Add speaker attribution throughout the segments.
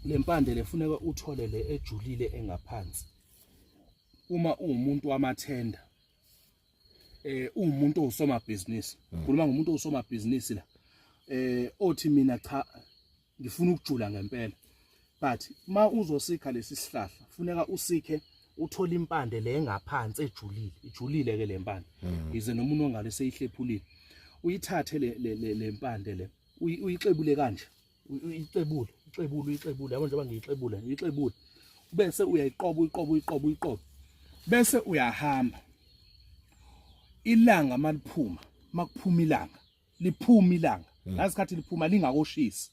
Speaker 1: Le mpande lefuneka uthole le ejulile engaphansi. Uma uwumuntu wamathenda, uwumuntu owusomabhizinisi, khuluma ngomuntu owusomabhizinisi la, othi mina cha, ngifuna ukujula ngempela, but ma uzosikha lesi sihlahla funeka usikhe uthole impande le engaphansi ejulile. Ijulile ke le mpande, ize noma unongalo seyihlephulile. Uyithathe le mpande le, uyixebule kanje, uyixebule, uyixebule, uyixebule, yabo, njengoba ngiyixebule, uyixebule, bese uyayiqoba, uyiqoba, uyiqoba, uyiqoba, bese uyahamba. Ilanga maliphuma, makuphuma ilanga, liphuma ilanga ngasikhathi liphuma lingakoshisi,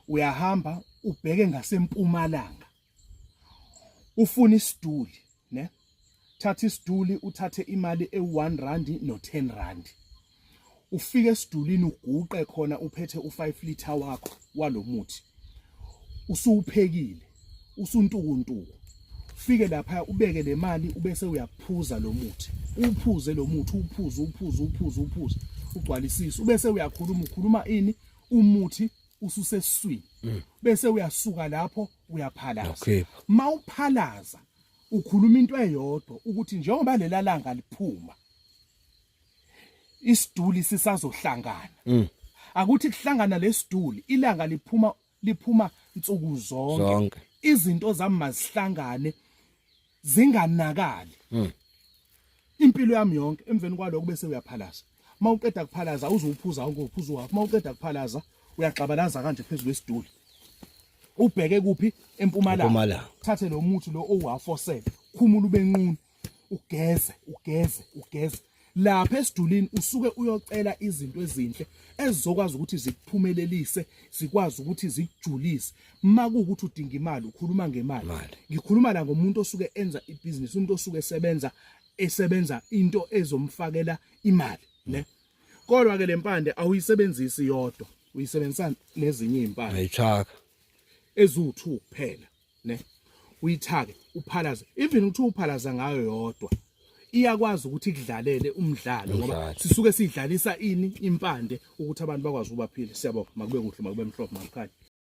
Speaker 1: uyahamba ubheke ngasempumalanga, ufuna isiduli ne. Thatha isiduli, uthathe imali e1 rand no10 rand, ufike esidulini, uguqe khona uphethe u5 liter wakho walomuthi usuwuphekile, usuntukuntuku. Ufike lapha, ubeke le mali, ubese uyaphuza lo muthi, uphuze lo muthi, uphuze, uphuze, uphuze, uphuze, ugcwalisise, ubese uyakhuluma. Ukhuluma ini? Umuthi ususesiswini. Bese uyasuka lapho, uyaphalaza. Mawuphalaza ukhuluma into eyodwa, ukuthi njengoba lela langa liphuma, isiduli sisazohlangana. Akuthi kuhlangana lesiduli, ilanga liphuma, liphuma nsuku zonke.
Speaker 2: Zonke.
Speaker 1: Izinto zami mazihlangane zinganakali impilo yami yonke. Emveni kwaloko bese uyaphalaza. Mawuqeda kuphalaza, uzowuphuza wonke, uphuza uhafu. Mawuqeda kuphalaza, uyaxabalaza kanje phezulu kwesiduli, ubheke kuphi? Empumalanga.
Speaker 2: Empumalanga.
Speaker 1: Thathe lo muthi lo owuhafosele, khumula ubenqunu, ugeze, ugeze, ugeze lapha esidulini. Usuke uyocela izinto ezinhle ezizokwazi ukuthi zikuphumelelise, zikwazi ukuthi zikujulise. Makuwukuthi udinga imali, ukhuluma ngemali.
Speaker 2: Imali.
Speaker 1: Ngikhuluma la ngomuntu osuke enza ibhizinisi, umuntu osuke esebenza into ezomfakela imali ne. Kodwa ke lempande awuyisebenzisi yodwa, uyisebenzisa nezinye izimpande.
Speaker 2: Ayithaka.
Speaker 1: Eziwu2 kuphela ne. Uyithake, uphalaze. Even uthi uphalaza ngayo yodwa, iyakwazi ukuthi ikudlalele umdlalo, ngoba
Speaker 2: Umdlalo.
Speaker 1: sisuke sidlalisa ini? Impande, ukuthi abantu bakwazi ukubaphila. Siyabonga, makube kuhle, makube mhlophe, makukhanye.